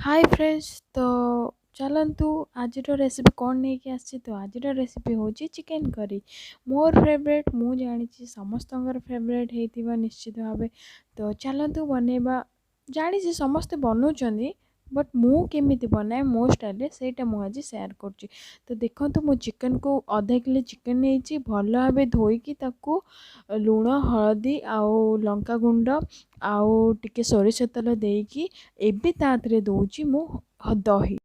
ହାଏ friends, ତ ଚାଲନ୍ତୁ ଆଜିର ରେସିପି କ'ଣ ନେଇକି ଆସିଛି। ତ ଆଜିର ରେସିପି ହେଉଛି ଚିକେନ୍ କରି, ମୋର ଫେଭରେଟ୍। ମୁଁ ଜାଣିଛି ସମସ୍ତଙ୍କର ଫେଭରେଟ୍ ହେଇଥିବ ନିଶ୍ଚିତ ଭାବେ। ତ ଚାଲନ୍ତୁ ବନେଇବା। ଜାଣିଛି ସମସ୍ତେ ବନାଉଛନ୍ତି, ବଟ୍ ମୁଁ କେମିତି ବନାଏ ମୋ ଷ୍ଟାଇଲ୍ରେ, ସେଇଟା ମୁଁ ଆଜି ସେୟାର କରୁଛି। ତ ଦେଖନ୍ତୁ, ମୁଁ ଚିକେନ୍କୁ ଅଧା କିଲୋ ଚିକେନ୍ ନେଇଛି, ଭଲ ଭାବେ ଧୋଇକି ତାକୁ ଲୁଣ, ହଳଦୀ ଆଉ ଲଙ୍କା ଗୁଣ୍ଡ ଆଉ ଟିକେ ସୋରିଷ ତେଲ ଦେଇକି ଏବେ ତା ଦେହରେ ଦେଉଛି ମୁଁ ଦହି।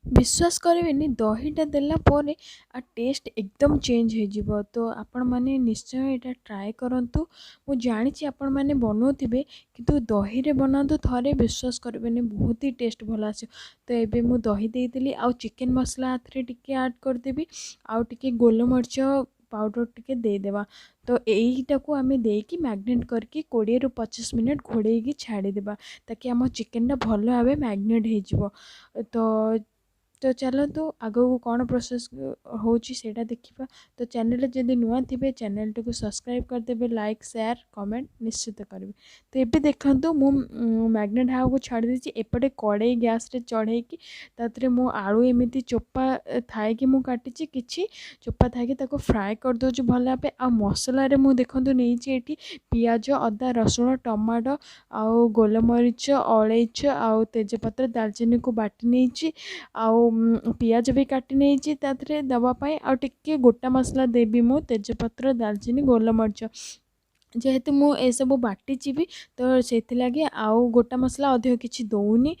ବିଶ୍ୱାସ କରିବେନି, ଦହିଟା ଦେଲା ପରେ ଆଉ ଟେଷ୍ଟ ଏକଦମ ଚେଞ୍ଜ ହେଇଯିବ। ତ ଆପଣମାନେ ନିଶ୍ଚୟ ଏଇଟା ଟ୍ରାଏ କରନ୍ତୁ। ମୁଁ ଜାଣିଛି ଆପଣମାନେ ବନାଉଥିବେ, କିନ୍ତୁ ଦହିରେ ବନାନ୍ତୁ ଥରେ, ବିଶ୍ୱାସ କରିବେନି, ବହୁତ ହି ଟେଷ୍ଟ ଭଲ ଆସିବ। ତ ଏବେ ମୁଁ ଦହି ଦେଇଦେଲି ଆଉ ଚିକେନ୍ ମସଲା ଏଥିରେ ଟିକେ ଆଡ଼୍ କରିଦେବି ଆଉ ଟିକେ ଗୋଲମରିଚ ପାଉଡ଼ର ଟିକେ ଦେଇଦେବା। ତ ଏଇଟାକୁ ଆମେ ଦେଇକି ମ୍ୟାରିନେଟ୍ କରିକି 20ରୁ 25 ମିନିଟ୍ ଘୋଡ଼େଇକି ଛାଡ଼ିଦେବା, ତାକି ଆମ ଚିକେନଟା ଭଲ ଭାବେ ମ୍ୟାରିନେଟ୍ ହେଇଯିବ। ତ ଚାଲନ୍ତୁ ଆଗକୁ କ'ଣ ପ୍ରୋସେସ୍ ହେଉଛି ସେଇଟା ଦେଖିବା। ତ ଚ୍ୟାନେଲରେ ଯଦି ନୂଆ ଥିବେ, ଚ୍ୟାନେଲଟିକୁ ସବସ୍କ୍ରାଇବ୍ କରିଦେବେ, ଲାଇକ୍, ସେୟାର, କମେଣ୍ଟ ନିଶ୍ଚିତ କରିବେ। ତ ଏବେ ଦେଖନ୍ତୁ, ମୁଁ ମ୍ୟାରିନେଟ୍ ହେବାକୁ ଛାଡ଼ି ଦେଇଛି। ଏପଟେ କଡ଼େଇ ଗ୍ୟାସ୍ରେ ଚଢ଼େଇକି ତା ଦେହରେ ମୁଁ ଆଳୁ ଏମିତି ଚୋପା ଥାଇକି ମୁଁ କାଟିଛି, କିଛି ଚୋପା ଥାଇକି ତାକୁ ଫ୍ରାଏ କରିଦେଉଛି ଭଲ ଭାବେ। ଆଉ ମସଲାରେ ମୁଁ ଦେଖନ୍ତୁ ନେଇଛି ଏଠି ପିଆଜ, ଅଦା, ରସୁଣ, ଟମାଟୋ ଆଉ ଗୋଲମରିଚ, ଅଳେଇଚ ଆଉ ତେଜପତ୍ର, ଦାଲଚିନିକୁ ବାଟି ନେଇଛି ଆଉ ପିଆଜ ବି କାଟି ନେଇଛି ତା ଦେହରେ ଦେବା ପାଇଁ। ଆଉ ଟିକେ ଗୋଟା ମସଲା ଦେବି ମୁଁ, ତେଜପତ୍ର, ଦାଲଚିନି, ଗୋଲମରିଚ। ଯେହେତୁ ମୁଁ ଏସବୁ ବାଟିଛି ବି, ତ ସେଥିଲାଗି ଆଉ ଗୋଟା ମସଲା ଅଧିକ କିଛି ଦେଉନି।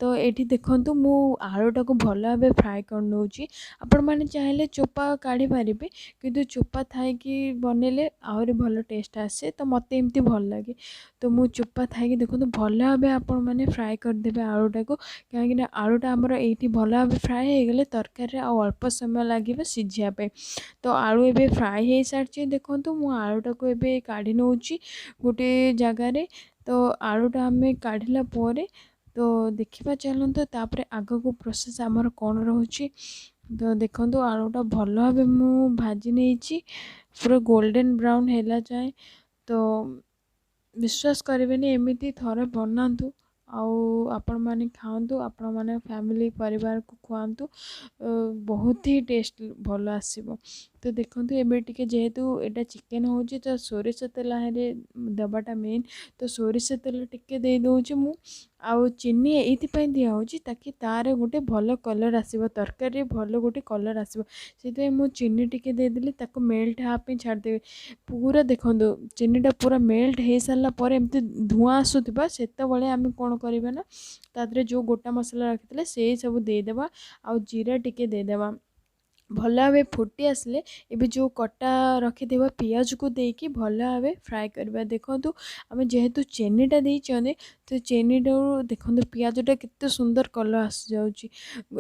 ତ ଏଇଠି ଦେଖନ୍ତୁ, ମୁଁ ଆଳୁଟାକୁ ଭଲ ଭାବେ ଫ୍ରାଏ କରିନେଉଛି। ଆପଣମାନେ ଚାହିଁଲେ ଚୋପା କାଢ଼ି ପାରିବେ, କିନ୍ତୁ ଚୋପା ଥାଇକି ବନେଇଲେ ଆହୁରି ଭଲ ଟେଷ୍ଟ ଆସେ। ତ ମୋତେ ଏମିତି ଭଲ ଲାଗେ, ତ ମୁଁ ଚୋପା ଥାଇକି। ଦେଖନ୍ତୁ, ଭଲ ଭାବେ ଆପଣମାନେ ଫ୍ରାଏ କରିଦେବେ ଆଳୁଟାକୁ, କାହିଁକିନା ଆଳୁଟା ଆମର ଏଇଠି ଭଲ ଭାବେ ଫ୍ରାଏ ହେଇଗଲେ ତରକାରୀରେ ଆଉ ଅଳ୍ପ ସମୟ ଲାଗିବ ସିଝିବା ପାଇଁ। ତ ଆଳୁ ଏବେ ଫ୍ରାଏ ହେଇସାରିଛି। ଦେଖନ୍ତୁ, ମୁଁ ଆଳୁଟାକୁ ଏବେ କାଢ଼ି ନେଉଛି ଗୋଟେ ଜାଗାରେ। ତ ଆଳୁଟା ଆମେ କାଢ଼ିଲା ପରେ ତ ଦେଖିବା ଚାଲନ୍ତୁ ତାପରେ ଆଗକୁ ପ୍ରୋସେସ୍ ଆମର କ'ଣ ରହୁଛି। ତ ଦେଖନ୍ତୁ, ଆଳୁଟା ଭଲ ଭାବେ ମୁଁ ଭାଜି ନେଇଛି ପୁରା ଗୋଲ୍ଡେନ୍ ବ୍ରାଉନ୍ ହେଲା ଯାଏଁ। ତ ବିଶ୍ୱାସ କରିବେନି, ଏମିତି ଥରେ ବନାନ୍ତୁ ଆଉ ଆପଣମାନେ ଖାଆନ୍ତୁ, ଆପଣମାନେ ଫ୍ୟାମିଲି ପରିବାରକୁ ଖୁଆନ୍ତୁ, ବହୁତ ହି ଟେଷ୍ଟ ଭଲ ଆସିବ। ତ ଦେଖନ୍ତୁ, ଏବେ ଟିକେ ଯେହେତୁ ଏଇଟା ଚିକେନ୍ ହେଉଛି, ତ ସୋରିଷ ତେଲ ହେଲେ ଦେବାଟା ମେନ୍। ତ ସୋରିଷ ତେଲ ଟିକେ ଦେଇଦେଉଛି ମୁଁ। ଆଉ ଚିନି ଏଇଥିପାଇଁ ଦିଆହେଉଛି ତାକି ତା'ର ଗୋଟେ ଭଲ କଲର୍ ଆସିବ, ତରକାରୀରେ ଭଲ ଗୋଟେ କଲର୍ ଆସିବ। ସେଥିପାଇଁ ମୁଁ ଚିନି ଟିକେ ଦେଇଦେଲି। ତାକୁ ମେଲ୍ଟ ହେବା ପାଇଁ ଛାଡ଼ିଦେବି ପୁରା। ଦେଖନ୍ତୁ, ଚିନିଟା ପୁରା ମେଲ୍ଟ ହେଇସାରିଲା ପରେ ଏମିତି ଧୂଆଁ ଆସୁଥିବ, ସେତେବେଳେ ଆମେ କ'ଣ କରିବା ନା ତା ଦେହରେ ଯେଉଁ ଗୋଟା ମସଲା ରଖିଥିଲେ ସେଇ ସବୁ ଦେଇଦେବା ଆଉ ଜିରା ଟିକେ ଦେଇଦେବା। ଭଲ ଭାବେ ଫୁଟି ଆସିଲେ ଏବେ ଯେଉଁ କଟା ରଖିଥିବା ପିଆଜକୁ ଦେଇକି ଭଲ ଭାବେ ଫ୍ରାଏ କରିବା। ଦେଖନ୍ତୁ, ଆମେ ଯେହେତୁ ଚିନିଟା ଦେଇଛନ୍ତି, ତ ଚିନିଟାରୁ ଦେଖନ୍ତୁ ପିଆଜଟା କେତେ ସୁନ୍ଦର କଲର୍ ଆସିଯାଉଛି,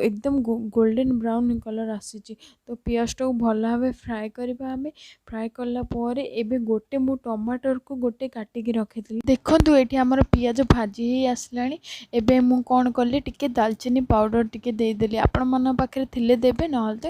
ଏକଦମ ଗୋଲ୍ଡେନ୍ ବ୍ରାଉନ୍ କଲର୍ ଆସିଛି। ତ ପିଆଜଟାକୁ ଭଲ ଭାବେ ଫ୍ରାଏ କରିବା ଆମେ। ଫ୍ରାଏ କଲା ପରେ ଏବେ ଗୋଟେ ମୁଁ ଟମାଟରକୁ ଗୋଟେ କାଟିକି ରଖିଥିଲି। ଦେଖନ୍ତୁ, ଏଇଠି ଆମର ପିଆଜ ଭାଜି ହେଇ ଆସିଲାଣି। ଏବେ ମୁଁ କ'ଣ କଲି, ଟିକେ ଦାଲଚିନି ପାଉଡ଼ର ଟିକେ ଦେଇଦେଲି। ଆପଣମାନଙ୍କ ପାଖରେ ଥିଲେ ଦେବେ, ନହେଲେ ତ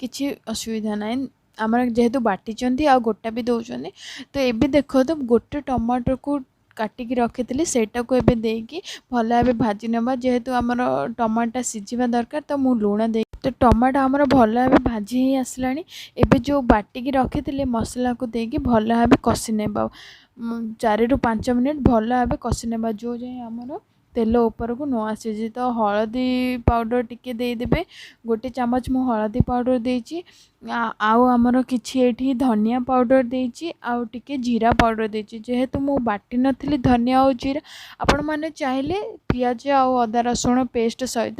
କିଛି ଅସୁବିଧା ନାହିଁ। ଆମର ଯେହେତୁ ବାଟିଛନ୍ତି ଆଉ ଗୋଟା ବି ଦେଉଛନ୍ତି। ତ ଏବେ ଦେଖନ୍ତୁ, ଗୋଟେ ଟମାଟୋକୁ କାଟିକି ରଖିଥିଲି, ସେଇଟାକୁ ଏବେ ଦେଇକି ଭଲ ଭାବେ ଭାଜି ନେବା। ଯେହେତୁ ଆମର ଟମାଟୋ ସିଝିବା ଦରକାର, ତ ମୁଁ ଲୁଣ ଦେଇ। ତ ଟମାଟୋ ଆମର ଭଲ ଭାବେ ଭାଜି ହେଇ ଆସିଲାଣି। ଏବେ ଯେଉଁ ବାଟିକି ରଖିଥିଲେ ମସଲାକୁ ଦେଇକି ଭଲ ଭାବେ କଷି ନେବା। 4ରୁ 5 ମିନିଟ୍ ଭଲ ଭାବେ କଷି ନେବା, ଯେଉଁ ଯାଏଁ ଆମର ତେଲ ଉପରକୁ ନ ଆସିଛି। ତ ହଳଦୀ ପାଉଡ଼ର ଟିକେ ଦେଇଦେବେ। ଗୋଟେ ଚାମଚ ମୁଁ ହଳଦୀ ପାଉଡ଼ର ଦେଇଛି। ଆଉ ଆମର କିଛି ଏଇଠି ଧନିଆ ପାଉଡ଼ର ଦେଇଛି ଆଉ ଟିକେ ଜିରା ପାଉଡ଼ର ଦେଇଛି। ଯେହେତୁ ମୁଁ ବାଟି ନଥିଲି ଧନିଆ ଆଉ ଜିରା, ଆପଣମାନେ ଚାହିଁଲେ ପିଆଜ ଆଉ ଅଦା ରସୁଣ ପେଷ୍ଟ ସହିତ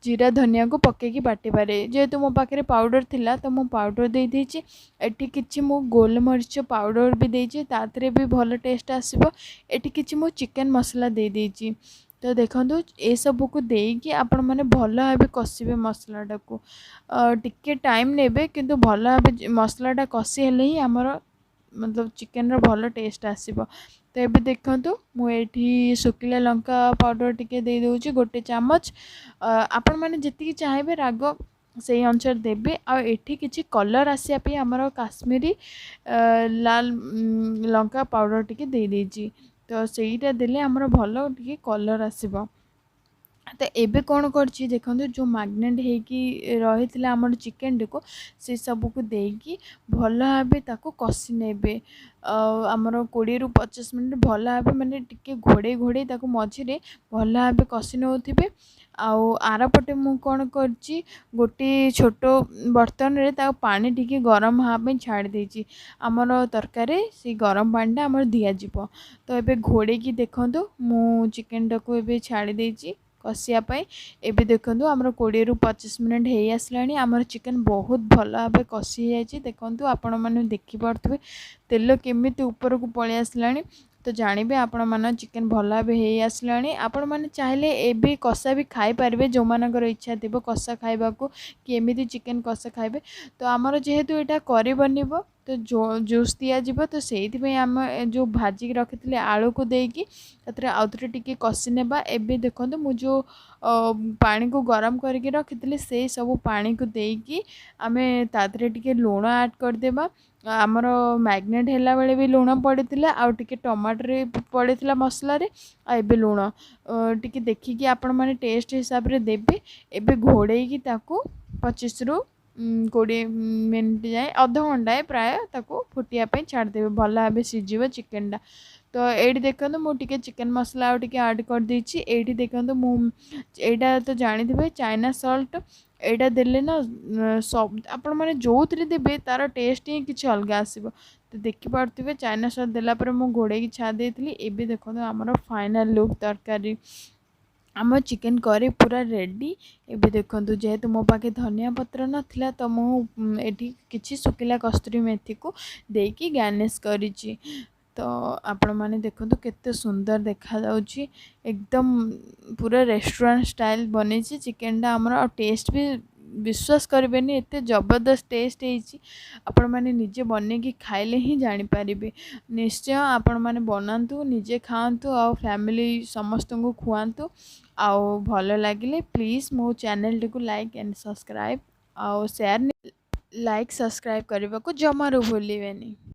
ଜିରା ଧନିଆକୁ ପକାଇକି ବାଟି ପାରିବେ। ଯେହେତୁ ମୋ ପାଖରେ ପାଉଡ଼ର ଥିଲା, ତ ମୁଁ ପାଉଡ଼ର ଦେଇଦେଇଛି। ଏଠି କିଛି ମୁଁ ଗୋଲମରିଚ ପାଉଡ଼ର ବି ଦେଇଛି, ତା ଦେହରେ ବି ଭଲ ଟେଷ୍ଟ ଆସିବ। ଏଠି କିଛି ମୁଁ ଚିକେନ୍ ମସଲା ଦେଇଦେଇଛି। ତ ଦେଖନ୍ତୁ, ଏସବୁକୁ ଦେଇକି ଆପଣମାନେ ଭଲ ଭାବେ କଷିବେ ମସଲାଟାକୁ। ଟିକେ ଟାଇମ୍ ନେବେ, କିନ୍ତୁ ଭଲ ଭାବେ ମସଲାଟା କଷି ହେଲେ ହିଁ ଆମର ମତଲବ ଚିକେନର ଭଲ ଟେଷ୍ଟ ଆସିବ। ତ ଏବେ ଦେଖନ୍ତୁ, ମୁଁ ଏଇଠି ଶୁଖିଲା ଲଙ୍କା ପାଉଡ଼ର ଟିକେ ଦେଇଦେଉଛି ଗୋଟେ ଚାମଚ। ଆପଣମାନେ ଯେତିକି ଚାହିଁବେ ରାଗ ସେଇ ଅନୁସାରେ ଦେବେ। ଆଉ ଏଠି କିଛି କଲର୍ ଆସିବା ପାଇଁ ଆମର କାଶ୍ମୀରୀ ଲାଲ ଲଙ୍କା ପାଉଡ଼ର ଟିକେ ଦେଇଦେଇଛି। ତ ସେଇଟା ଦେଲେ ଆମର ଭଲ ଟିକେ କଲର୍ ଆସିବ। ତ ଏବେ କ'ଣ କରିଛି ଦେଖନ୍ତୁ, ଯେଉଁ ମ୍ୟାରିନେଟ୍ ହେଇକି ରହିଥିଲା ଆମର ଚିକେନଟିକୁ, ସେ ସବୁକୁ ଦେଇକି ଭଲ ଭାବେ ତାକୁ କଷି ନେବେ। ଆମର 20ରୁ 25 ମିନିଟ୍ ଭଲ ଭାବେ, ମାନେ ଟିକେ ଘୋଡ଼େଇ ଘୋଡ଼େଇ ତାକୁ ମଝିରେ ଭଲ ଭାବେ କଷି ନେଉଥିବେ। ଆଉ ଆରପଟେ ମୁଁ କ'ଣ କରିଛି? ଗୋଟିଏ ଛୋଟ ବର୍ତ୍ତନରେ ତାକୁ ପାଣି ଟିକେ ଗରମ ହେବା ପାଇଁ ଛାଡ଼ି ଦେଇଛି। ଆମର ତରକାରୀ ସେଇ ଗରମ ପାଣିଟା ଆମର ଦିଆଯିବ। ତ ଏବେ ଘୋଡ଼େଇକି ଦେଖନ୍ତୁ, ମୁଁ ଚିକେନଟାକୁ ଏବେ ଛାଡ଼ି ଦେଇଛି କଷିବା ପାଇଁ। ଏବେ ଦେଖନ୍ତୁ, ଆମର 20ରୁ 25 ମିନିଟ୍ ହେଇ ଆସିଲାଣି। ଆମର ଚିକେନ୍ ବହୁତ ଭଲ ଭାବେ କଷି ହେଇଯାଇଛି। ଦେଖନ୍ତୁ, ଆପଣମାନେ ଦେଖିପାରୁଥିବେ ତେଲ କେମିତି ଉପରକୁ ପଳେଇ ଆସିଲାଣି। ତ ଜାଣିବେ ଆପଣମାନଙ୍କ ଚିକେନ୍ ଭଲ ଭାବେ ହେଇ ଆସିଲାଣି। ଆପଣମାନେ ଚାହିଁଲେ ଏବେ କଷା ବି ଖାଇପାରିବେ, ଯେଉଁମାନଙ୍କର ଇଚ୍ଛା ଥିବ କଷା ଖାଇବାକୁ କି ଏମିତି ଚିକେନ୍ କଷା ଖାଇବେ। ତ ଆମର ଯେହେତୁ ଏଇଟା କରି ବନିବ, ତ ଜୁସ୍ ଦିଆଯିବ, ତ ସେଇଥିପାଇଁ ଆମେ ଯେଉଁ ଭାଜିକି ରଖିଥିଲେ ଆଳୁକୁ ଦେଇକି ସେଥିରେ ଆଉଥରେ ଟିକେ କଷି ନେବା। ଏବେ ଦେଖନ୍ତୁ, ମୁଁ ଯେଉଁ ପାଣିକୁ ଗରମ କରିକି ରଖିଥିଲି, ସେଇ ସବୁ ପାଣିକୁ ଦେଇକି ଆମେ ତା ଦେହରେ ଟିକେ ଲୁଣ ଆଡ଼୍ କରିଦେବା। ଆମର ମ୍ୟାରିନେଟ୍ ହେଲା ବେଳେ ବି ଲୁଣ ପଡ଼ିଥିଲା, ଆଉ ଟିକେ ଟମାଟୋରେ ପଡ଼ିଥିଲା ମସଲାରେ, ଆଉ ଏବେ ଲୁଣ ଟିକେ ଦେଖିକି ଆପଣମାନେ ଟେଷ୍ଟ ହିସାବରେ ଦେବେ। ଏବେ ଘୋଡ଼େଇକି ତାକୁ 25ରୁ 20 ମିନିଟ୍ ଯାଏଁ, ଅଧଘଣ୍ଟାଏ ପ୍ରାୟ ତାକୁ ଫୁଟିବା ପାଇଁ ଛାଡ଼ିଦେବେ। ଭଲ ଭାବେ ସିଝିବ ଚିକେନଟା। ତ ଏଇଠି ଦେଖନ୍ତୁ, ମୁଁ ଟିକେ ଚିକେନ୍ ମସଲା ଆଉ ଟିକେ ଆଡ଼୍ କରିଦେଇଛି। ଏଇଠି ଦେଖନ୍ତୁ, ମୁଁ ଏଇଟା ତ ଜାଣିଥିବେ ଚାଇନା ସଲ୍ଟ। ଏଇଟା ଦେଲେ ନା ସବୁ ଆପଣମାନେ ଯେଉଁଥିରେ ଦେବେ, ତା'ର ଟେଷ୍ଟ ହିଁ କିଛି ଅଲଗା ଆସିବ। ତ ଦେଖିପାରୁଥିବେ, ଚାଇନା ସଲ୍ଟ ଦେଲା ପରେ ମୁଁ ଘୋଡ଼େଇକି ଛାଡ଼ି ଦେଇଥିଲି। ଏବେ ଦେଖନ୍ତୁ, ଆମର ଫାଇନାଲ୍ ଲୁକ୍ ତରକାରୀ, ଆମ ଚିକେନ୍ କରି ପୁରା ରେଡ଼ି। ଏବେ ଦେଖନ୍ତୁ, ଯେହେତୁ ମୋ ପାଖେ ଧନିଆ ପତ୍ର ନଥିଲା, ତ ମୁଁ ଏଠି କିଛି ଶୁଖିଲା କସ୍ତୁରୀ ମେଥିକୁ ଦେଇକି ଗାର୍ନିସ୍ କରିଛି। ତ ଆପଣମାନେ ଦେଖନ୍ତୁ, କେତେ ସୁନ୍ଦର ଦେଖାଯାଉଛି। ଏକଦମ ପୁରା ରେଷ୍ଟୁରାଣ୍ଟ ଷ୍ଟାଇଲ୍ ବନେଇଛି ଚିକେନଟା ଆମର। ଆଉ ଟେଷ୍ଟ ବି ବିଶ୍ୱାସ କରିବେନି, ଏତେ ଜବରଦସ୍ତ ଟେଷ୍ଟ ହେଇଛି। ଆପଣମାନେ ନିଜେ ବନେଇକି ଖାଇଲେ ହିଁ ଜାଣିପାରିବେ। ନିଶ୍ଚୟ ଆପଣମାନେ ବନାନ୍ତୁ, ନିଜେ ଖାଆନ୍ତୁ ଆଉ ଫ୍ୟାମିଲି ସମସ୍ତଙ୍କୁ ଖୁଆନ୍ତୁ। ଆଉ ଭଲ ଲାଗିଲେ ପ୍ଲିଜ୍ ମୋ ଚ୍ୟାନେଲଟିକୁ ଲାଇକ୍ ଆଣ୍ଡ ସବସ୍କ୍ରାଇବ୍ ଆଉ ସେୟାର, ଲାଇକ୍ ସବସ୍କ୍ରାଇବ୍ କରିବାକୁ ଜମାରୁ ଭୁଲିବେନି।